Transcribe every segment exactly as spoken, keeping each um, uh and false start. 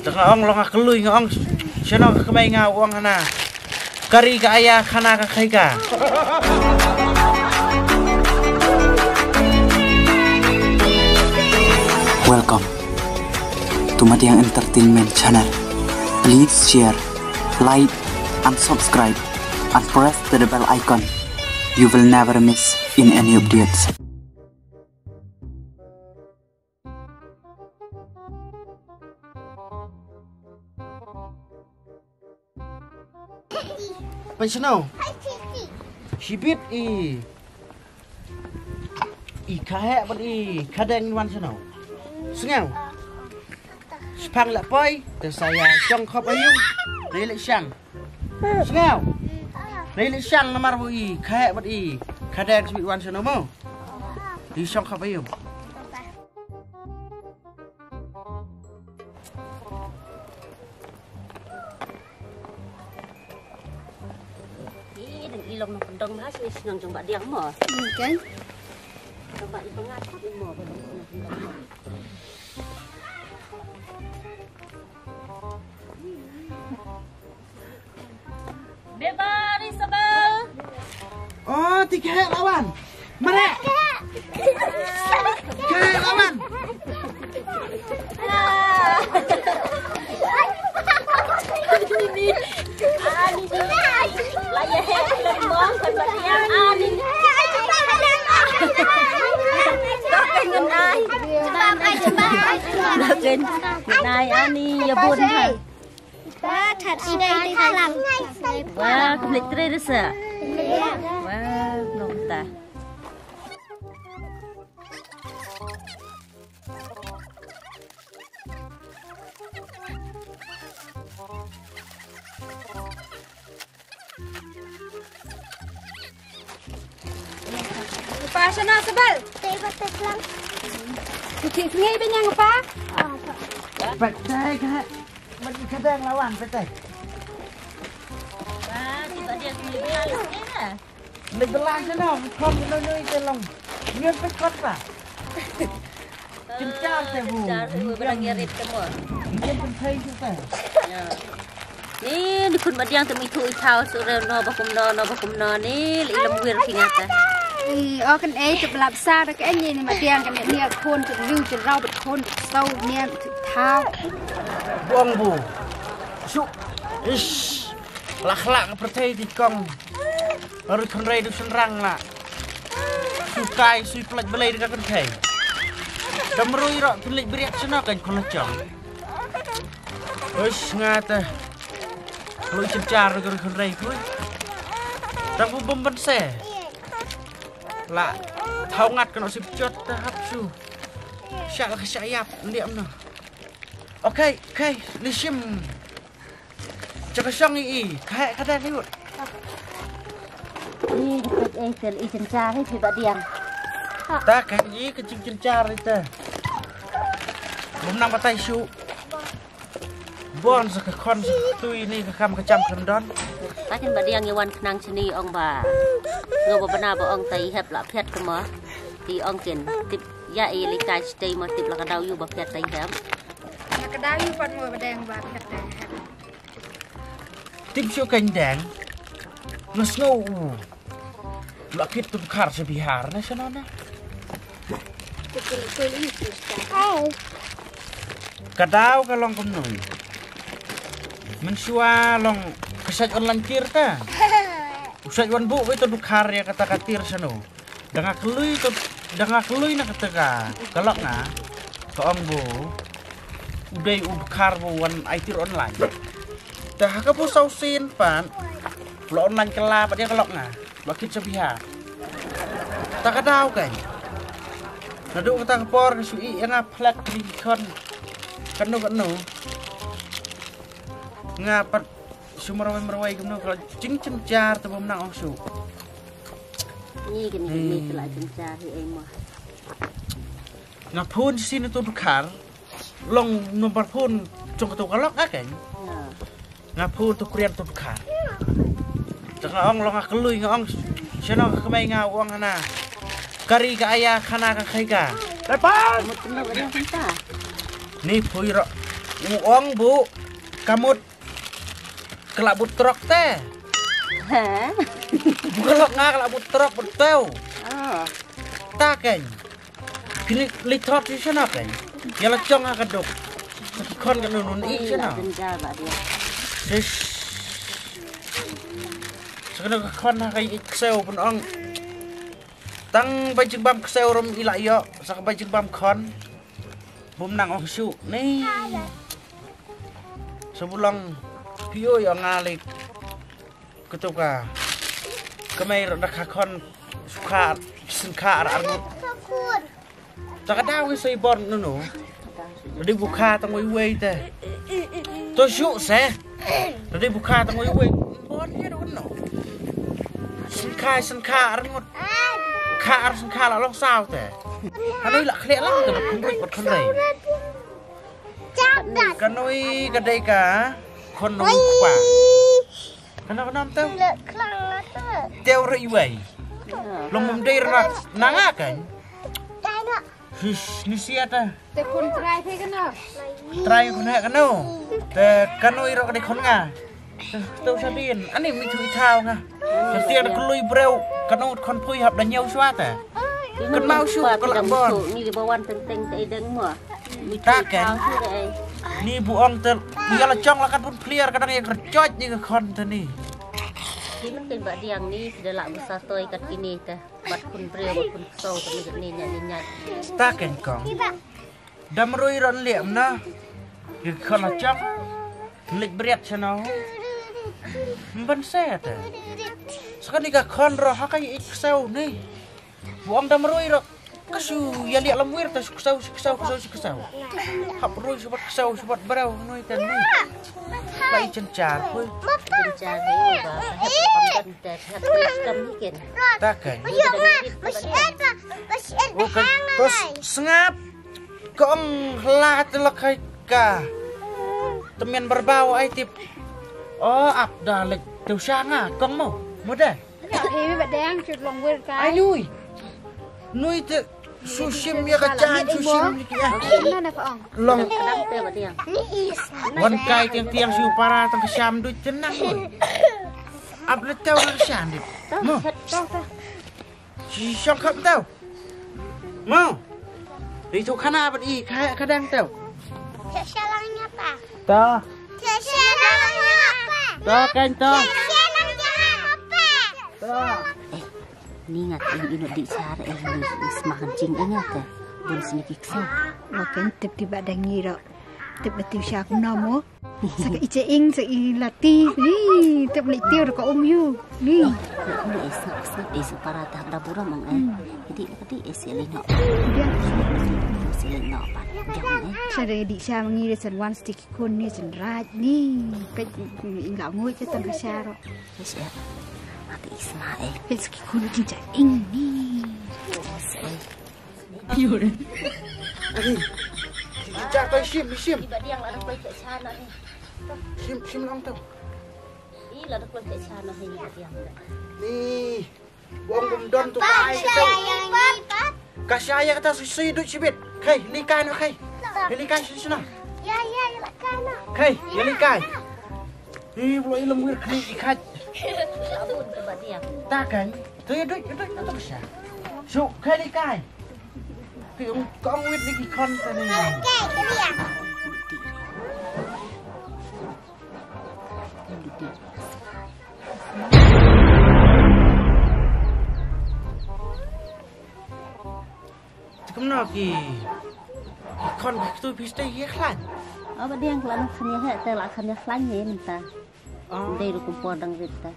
Nga ong long nga kloi, nga ong shano ka kmai, nga ong hana. Kari ka aya, khana ka khaika. Welcome to Madiang Entertainment Channel. Please share, like, and subscribe, and press the bell icon. You will never miss in any updates. Pynshno? Shibit i. I kha heh bad i kha deng wan shano? Sngew. Shipang la poi, te sa ïa shong khop aïu. Dei le shang. Sngew. Dei le shang namar bu i kha heh bad i kha deng shibit wan shano mo. Dei shong khop aïu. Ih, dang i long nongkyndong bha sha shnong jong Bah Diang mo. Kan? Jong Bah i pyngat i mo ba long nongkyndong mo. Bebari Sabel. Oh, ti khe lawan. Mare. Khe lawan. Nai ani ya bun ha. Ba, that is very different. Wah, kumlek trei rasa. Wah, nong ta. Upa, shana sabal. Tei ba tei lang. Kuki sngi binyang upa. Petai ka. Mesti kedeng lawan petai. Wah, tiba dia sendiri lah. Ni belah sana, kon noi noi te long. Ngen pekot pa. Kencang te bu. Kencang te bu, barang ngerit te mo. Ngen pentai kita. Ya. Ni dukun Madiang te mithu i thau sure no bakum no no bakum no ni le ilam wir singa ta. I o kan ei te belap sa da kan ni Madiang kan ni khon te liu te rau bet khon te sau ni te thau. Buang bu. Su. Ish. Lah lah ka pertai di kong. Baru khon rai du senrang lah. Sukai sui pelat belai dekat kan kai. Dam rui rak pelat beriak sana kan khon lacang. Ush, nga te. Kalau i cencar ka ruh khun rei kui. Tang bu bom ban se. La. Thau ngat kena sip jot te hap su. Syak la ka syak yap, ndiak mno. Okay, okay, lishim. Caka shong i i, kahe ka dang yut. Ni ka pek eh tel i cencar hi phi Bah Diang. Ta kan i ka jing cencar i te. Bom nang batai shu. Bon sa ka khon sa ka tui ni ka kam ka cham kan don. Ta kin Bah Diang i wan khnang chini ong ba. Ngo ba bana ba ong ta i hep la phiat ka ma. Ti ong kin tip ya i li kai stay ma tip la ka dau yu ba phiat ta i hep. La ka dau yu pat mo ba dang ba phiat ta i hep. Tip shu kan dang. Ngas ngo u. La kit tu khar sa Bihar na shano na. Ka daw ka long kumno. Mynshuwa long ka sait online tir ta. U sait wan bu wei tu khar ya kata ka tir shano. Da nga klui tu, da nga klui na kata ka, ka lok nga. Ka ong bu. U dei u khar bu wan ai tir online. Te ha ka bu saw sien pat. Lo online ka la pat ïa ka lok nga. Ba kit sa Bihar. Ta ka daw kai. Naduh kata ka por ka shu i ïa nga phlak ri khon. Kano kano. Nga pat shu marwai marwai kumno ka jing cencar te bom nang ong shu. Ni kini ni ka la cencar hi ai mo. Nga phone shisien tu dkhar. Long number phone jong katu ka lok ka keng. Nga phone tu Korean tu dkhar. Te nga ong long nga kloi nga ong. Shano ka kmai nga ong hana. Kari ka aya khana ka khai ka. Lepas. Ni phui ro. U ong bu ka mut ka la bud trok te. Ha? Bu ka lok nga ka la bud trok bud teu. Oh. Ta ken. Kini li thot si shana ken. Ïa la jong ha ka duk. Ki khon ka nun nun i shana. Sis. Sa ka khon ha ka i kseu pun ong. Tang ba jingbam kseu rum i la ïoh sa ka ba jingbam khon. Bum nang ong shu ni. Sa bu long phi ïoh ïoh nga lei. Katu ka. Ka mei ro da ka khon sukha sngkha ar ar. Ta ka daw ngi sei bor nunu. Dei bu kha tang wei wei te. To shu se. Dei bu kha tang wei wei. Bor ye do no. Sngkha sngkha ar ngut. Kha ar sngkha la long saw te. Hanoi la khlek lang te bad khun rei bad khun rei. Kanoi ka dei ka khon nong kpa. Kana kana teu. Teu rei wei. Long mum dei rna nanga kan. Hish, ni siata. Te khun trai phi kano? Trai khun ha kano? Te kano iro ka dei khun nga. Te to sa din. Ani mi thu i thau nga. Te tiang da klui breu. Kano khun phui hap da nyau swa te. Kan mau shu ka la bon. Ni di bawan teng teng te deng mo. Mi thu i thau shu re. Ni bu ong te. Ni la chong la kat bun clear ka dang ïa ka choj ni ka khon te ni. Ki mungkin ba diang ni da la bu sa toi kat kini te. Bad khun briew bad khun ksew ka mih ni nya ni nya. Ta ken kong. Dam rui ron liam na. Ki khon la chok. Lik briat chano. Mban se ta. Saka ni ka khon ro ha ka i ksew ni. Buang dam rui ro. Ka su ya liak lam wir ta su ksew su ksew ksew su ksew. Hap rui su bat ksew su bat brau noi ta ni. Lai chen char pui. Chen char ni ba. Hap kam kan ta hap kam ni ken. Ta kan. Bukan bos sngap. Kong la te la kai ka. Temian berbau ai tip. Oh ap da lek tu sanga kong mo. Mo deh. Ai nui. Nui te sushim ya ka chan sushim ni kia. Long. Wan kai tiang tiang su para tang ka sham du tenang nui. Ap le tau ka sham du. Mo. Shi shong khap tau. Mo. Ri tu khana bat i ka ka dang tau. Shalang nya pa. Ta. Shalang nya pa. Ta kan ta. Shalang nya pa. Ta. Ni ngat in ino di sar eh ni smahan jing ingat eh. Bun sini kiksa. Makan tip tiba dangi ro. Tip beti syak nomo. Sa ka icha ing sa i lati. Ni tip ni tiu ka um yu. Ni. Ni eh sa sa eh sa para ta da buram ang eh. Jadi kati eh sili no. Dia. Sili no pa. Dia eh. Sa da di sa mangi san wan stick kun ni san raj ni. Ka ing la ngoi ka tang ka saro. Yes ya. Mati isma eh. Pes ki kun ki ja ing ni. Yes eh. Ani. Ki ja kai shim shim. Iba diang la da koi ka chana ni. Shim shim long tau. I la da koi ka chana ni iba diang. Ni. Wong bum don tu ka ai ka tau. Ka sha ya ka ta sui sui du shibit. Kai li kai no kai. Li kai sui sui na. Ya ya ya la kai no. Kai ya li kai. Ni blo ilum wir kri i kai. Ta kai. Tu ya du du tu ka sha. Su kai li kai. Ki ong kong wit ni ki kon ta ni. Te kumno ki, ki kon ki tu piste ye khlaiñ. Aba diang la no kham ya he te la kham ya khlaiñ ye mynta. Dei rukum por dang rit ta.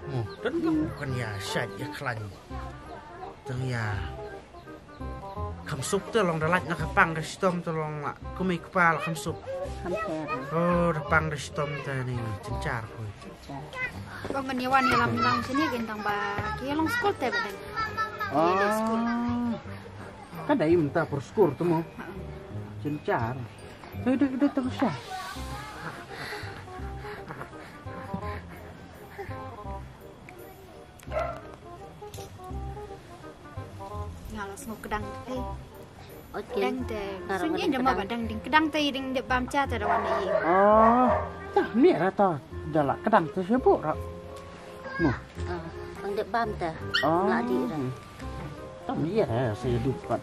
Mo, dan dang kan ya shait ya khlaiñ. Dang ya. Kham suk te long da lait na ka pang da shitom te long la kumai kpa la kham suk. Kham ter. Oh da pang da shitom te ni chenchar pui. Kong kan yawan ya lam lang sini kan tang ba ki long school te ba dang. Oh. Ka dei mynta por school tu mo. Chenchar. Dei dei dei tang sha. Nga la sngewkdang te. Ot kin. Dang te. Sun ïa dang ma ba dang ding kdang te ding dep bam cha te da wan ïa. Oh. Tah, mih ra ta. Da la kdang te shu buh ra. Mo. Ah, bang dep bam te. Oh. La di ra. Tam ïa ra sa ïa duk pat.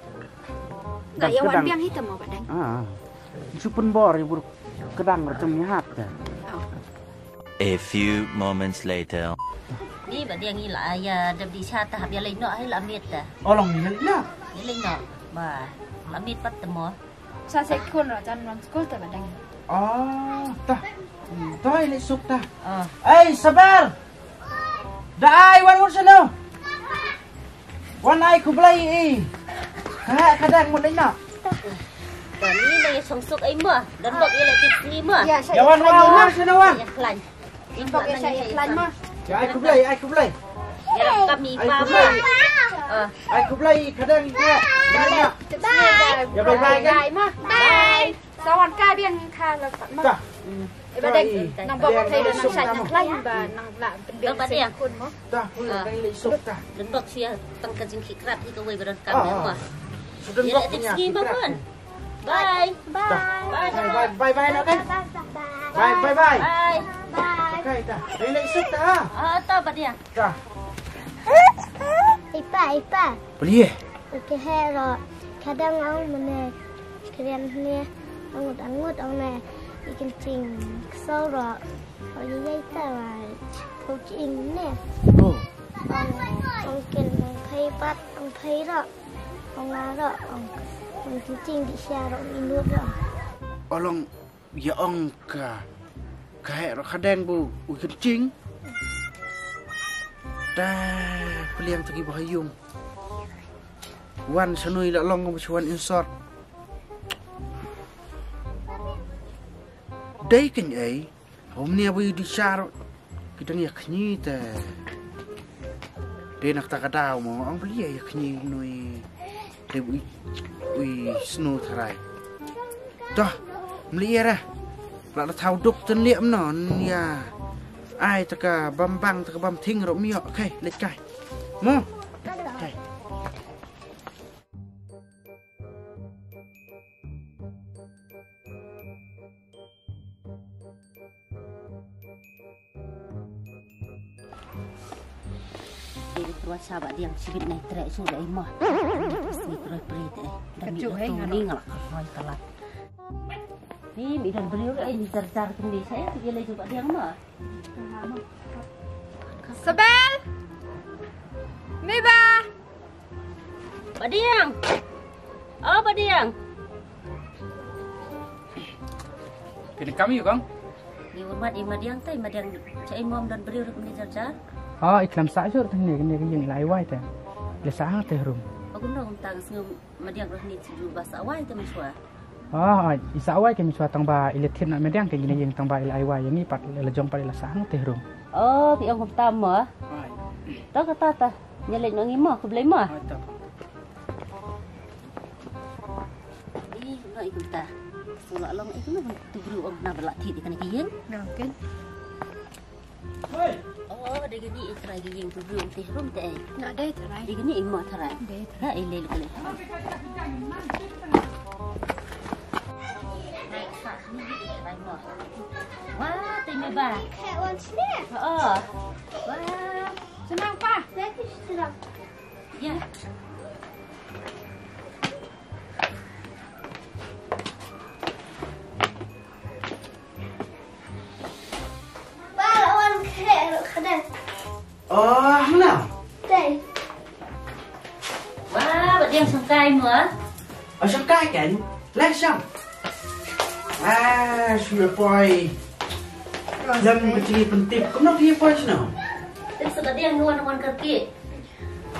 Nga ïa wan biang hi te mo ba dang. Ah. Shu pynbor ïa bur kdang ra tam ïa hap te. Oh. A few moments later. Ni ba dang ïa la ïa dep di cha te hap ïa lei noh hi la miet te. Oh long ïa lei noh. Ïa lei noh. Ba la miet pat te mo. Sa se khun ra jan wan skul te ba dang. Oh, ta. Ta ïa lei suk ta. Oh. Ei, sabar. Da ai wan wan sano. Wan ai khublei i. Ka ha ka dang mut ina. Ba ni na ïa song suk ai ma. Don bok ïa la tik ni ma. Ïa wan wan wan sano wan. Ïa klan. Ïa bok ïa sa ïa klan ma. Ïa ai khublei, ai khublei. Ïa kam i pa ma. Ai khublei ka dang i ka. Bye. Ïa bye bye kan. Bye ma. Bye. Sa wan ka biang ka la pat ma. Ka. Ïa ba dang nang bok ka thei nang sa ïa klan ba nang la pynbiang ba dang khun ma. Ta, pun dang lei suk ta. Don bok sia tang ka jingkhih krap hi ka wei ba don kam ma. Ïa la tik ni ma khun. Bye. Bye. Bye bye bye bye. Bye bye bye. Bye. Okay ta. Dang lei suk ta ha. Ah ta ba dang. Ta. Ipa ipa. Beli eh. Okay hero. Kadang au mene. Kren ne. Angut angut au ne. Ikin ching. Ksau ro. Au ye ye ta wa. Ko king ne. Oh. Ong ong ken ong phai pat ong phai ro. Ong la ro ong ong ting ting di sia ro mi lut ro. Olong ïa ong ka ka heh ro khadeng bu u ken ting. Ta pliang ta ki ba ha yung. Wan sanui la long bu chuan insort. Dei ken ei. Hom nia bu di char ki dang ïa khni te. De nak ta ka daw mo ong beli ïa khni nui. De bu ui snu tharai. Dah meli ïa ra. La da thau duk ten liam no nia. Ai ta ka bam bang ta ka bam thing ro miok. Okay, let's go. Mo. Okay. Ini terus sahabat yang sibit naik trek sudah imah. Ini terus beri teh. Dan itu ni ngalak kerja telat. Ni mi don beri ai ni jar jar kendi saya tu dia lagi cuba dia mah. Sebel. Meba. Badiang. Oh, Badiang. Kini kami kong. Ni urmat i Madiang tai Madiang cha i mom don beri urut ni jar jar. Oh, iklam sa jur tang ni kini kini lai wai tai. Le sa hang te rum. Aku nong tang sngum Madiang roh ni chu ba sa wai te mensua. Ah, i sa wai ke mi chwa tang ba i le thit na Madiang ke gina yeng tang ba i le ai wai yang i pat le jong pat i la sang te rum. Oh, pi ong kum tam mo. To ka ta ta. Nya le nong i mo ku blei mo. I no i kum ta. Sula long i kum tu bru ong na ba la thit i kan ki yeng. Nang ken. Oh, dei kani i trai ki ïing tu bru te rum te ei. Nga dei trai. Dei kani i mo trai. Dei trai. Ha i le le le. Wah, te me ba. Kayak wan sini. Oh. Wah. Senang pa. Dei ki senang. Ya. Ba la wan khe ro khadang. Oh, hana? Dei. Wah, ba diang sangkai mo. Oh, sangkai kan? Lai sam. Ah, shu poi. Lam kecil pentip. Kumno dia poi sino? Tin sa ba diang nuan nuan kaki.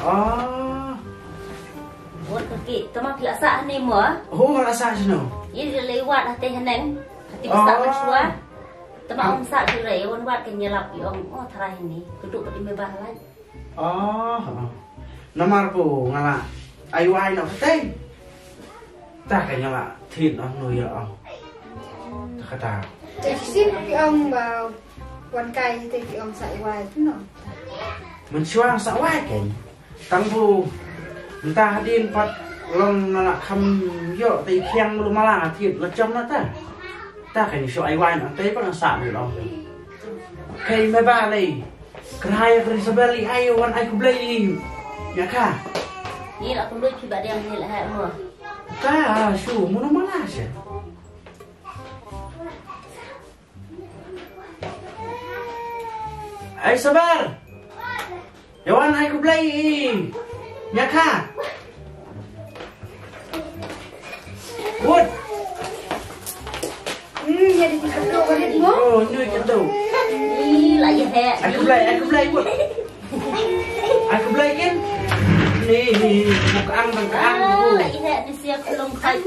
Oh. Wan kaki, tama phi la sah ni mo? Oh, la sah sino? Ye lei wat hate haneng. Hati ba sah man shwa. Tama ong sah tu rei, wan wat kan yalap i ong, oh, tharai ni. Kudu pati me bah lai. Oh. Namar pu ngala ai wai no hate. Ta ka nyala thin ong no ya ong. Ta ka ta. Te sim ki ong ba wan kai te ki ong sa i wai no. Mun shwa sa wai ken. Tang bu. Nta hadin pat. Long nga la kham ïoh te i khiang mulu mala nga thied la jong na ta. Ta ka ni shu ai wai na te pa nga sa ni long. Kai me ba lei. Krai krai sabel i ai wan ai kublei i. Ya ka. Ni la kublei phi ba diang ni la ha mo. Ka shu mulu mala sha. Ai sabar. Yawan ai kublei i. Nya ka. Wut. Hmm, ya di kita tu balik mo. Oh, nyui kita. Ni la ya he. Ai kublei, ai kublei wut. Ai kublei kin. Ni ni buka ang bang ka ang. La ya he ni siap belum kai.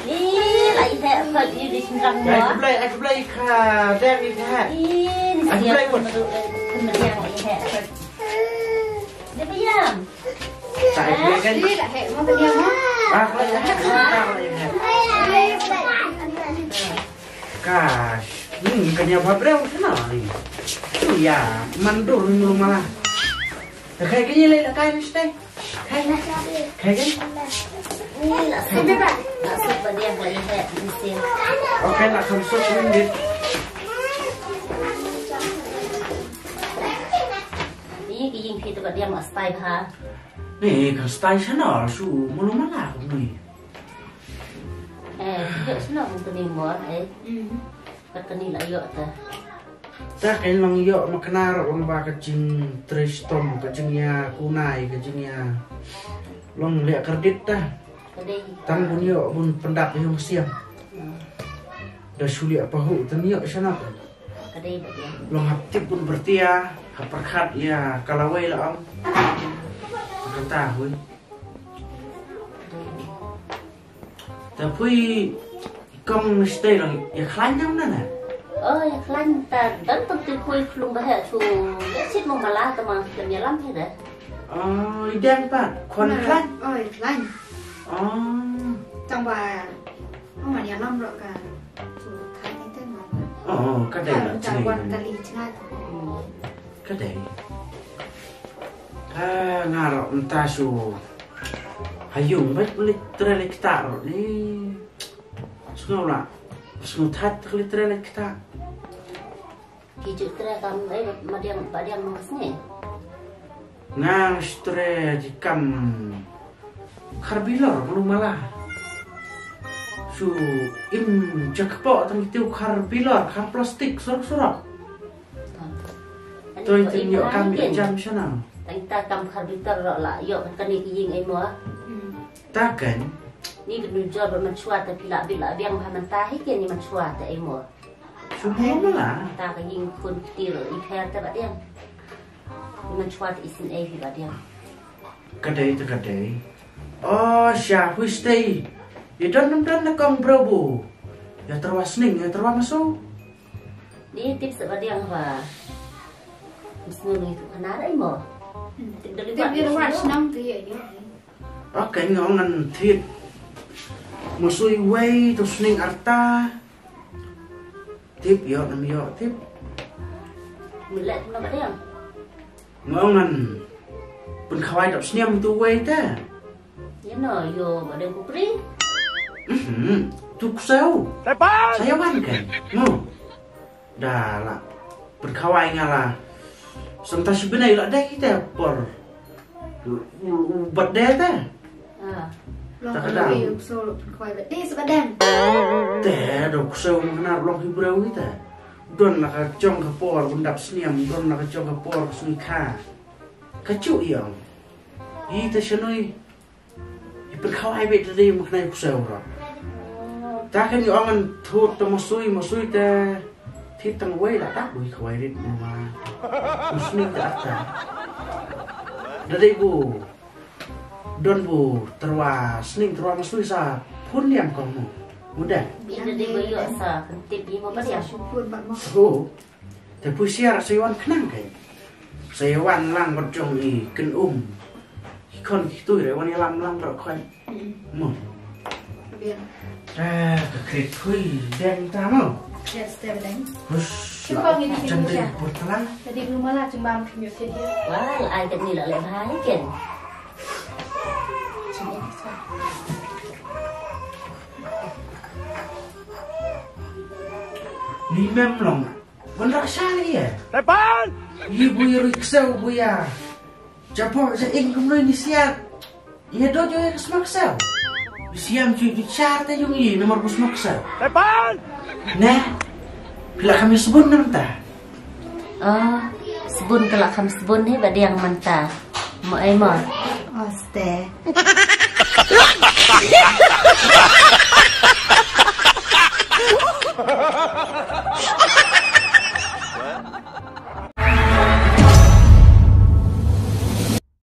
Ih, lai heh pat ïa di sendang mo. Ai kublei, ai kublei ka dang ïa ka heh. Ih, ai kublei pun. Kena yang lai heh pat. Dia payam. Tak ai kublei kan. Ih, lai heh mo kena mo. Ah, lai heh. Gosh. Hmm, kena ba breu kena ni. Tu ya, mandur ni malah. Khai kini lai la kai ni stai. Khai na. Khai kan? Ni la suk. La suk ba dia lai heh ni sim. Okay, la kham suk ni dit. Ni ki ïing phi tu ba dia ma stai bha. Ni ka stai sana shu mulu mala ni. Eh, ïoh sana mung kini mo eh. Kat kani la ïoh ta. Ta ka long ïoh ma kena rok long ba ka jingtrei shitom, ka jingïa kunai, ka jingïa long leh kredit ta. Ka dei. Tang bun ïoh bun pyndap ïa u siam. Hmm. Da shu leh pahu tan ïoh shana. Ka dei ba ïa. Long hap tip bun bertia, hap pyrkhat ïa ka lawei la ong. Kata hui. Ka dei. Ta pui kong mistake lang ïa khlaiñ nang na na. Oh, ïa khlaiñ ta dan tam ti pui khlung ba heh chu. Ïa chit mo mala ta ma lam ïa lam hi da. Oh, i dang pat khon khlaiñ. Oh, ïa khlaiñ. Oh. Tang ba. Oh, man ïa lam ro ka. Chu thai ni te ma. Oh, ka dei la. Ka dei. Ah, nga ro mta shu. Ha ïung bad leit trei leit ktah ruh ni. Sngew la. Sngew thait leit trei leit ktah. Ki ju trei kam eh, madiang, madiang nong sngew. Nga trei di kam khar bilor mulu mala. Shu im jakpoh tang itu khar bilor, khar plastik surok-surok. Toi tin ïoh kam ïa jam shana. Tang ta kam khar bitar ro la ïoh kan kani ki ïing ai mo. Ta kan. Ni bin jor ba man chwa ta pila bila biang ba man ta hi ke ni man chwa ta ai mo. Shu mo la. Ta ka ïing khun ktir i pher ta ba diang. Ni man chwa ta isin ai hi ba diang. Ka dei ta ka dei. Oh sha hui stay. Ïa don don don na kong bro bu. Ïa terwa sning ïa terwa masu. Ni tip sa ba diang ba. Msngew ngi tu khana dei mo. Tip da libat. Tip da libat snam tu ïa ïa. Okay, nga ong ngan thied. Mosui wei tu sning arta. Tip ïoh nam ïoh tip. Milet na ba diang. Nga ong ngan pynkhawai dap sniam tu wei te. Ïa no ïoh ba diang kukri. Mhm. Tu ksau. Saya wan kan. Mo. Da la pynkhawai nga la. Santa shi bnai la dei te por. U, u, u bat dei te. Ah. Long ka dei u ksau pynkhawai bat dei sba dei. Te do ksau mangnar long hi brau te. Don la ka jong ka por bun dap sniam, don la ka jong ka por sni kha. Ka chu iong. I te shanoi. I pynkhawai beit da dei ma khnai kuseu ro. Ta kan i ong an thut ta masui, masui ta thit tang wei la ta bui khawai rit ma. Usni ta ta. Da dei bu. Don bu terwa sning terwa masui sa phun liam kong mu. Mudah. Bi da dei bu yo sa kan tip bi ma ba dia. Sa shupun ba ma. Oh. Te pui siar sa wan khnang kai. Sa wan lang bad jong i kyn um. Ki khon ki tui re wan i lam lang bad khoi. Mo. Bien. Ah, ka krit pui deng ta mo. Yes, te deng. Hus. Shu kong ini jang dei pur tala. Tadi rumah lah cuma kami kit dia. Wah, ai kat ni la le bhai ken. Sini sa. Mem long. Ban rak sha lagi ya. Tepan! Yi bu ya rui ksew bu ya. Japo ja ing kumno ini siat. Iya do jo ya smak sew. Siam ju ju char ta yung yi nomor bu smak sew. Tepan! Nah. Pila kami sebun nam ta. Oh, sebun kala kam sebun he badiang manta. Mo ai mo. Oste.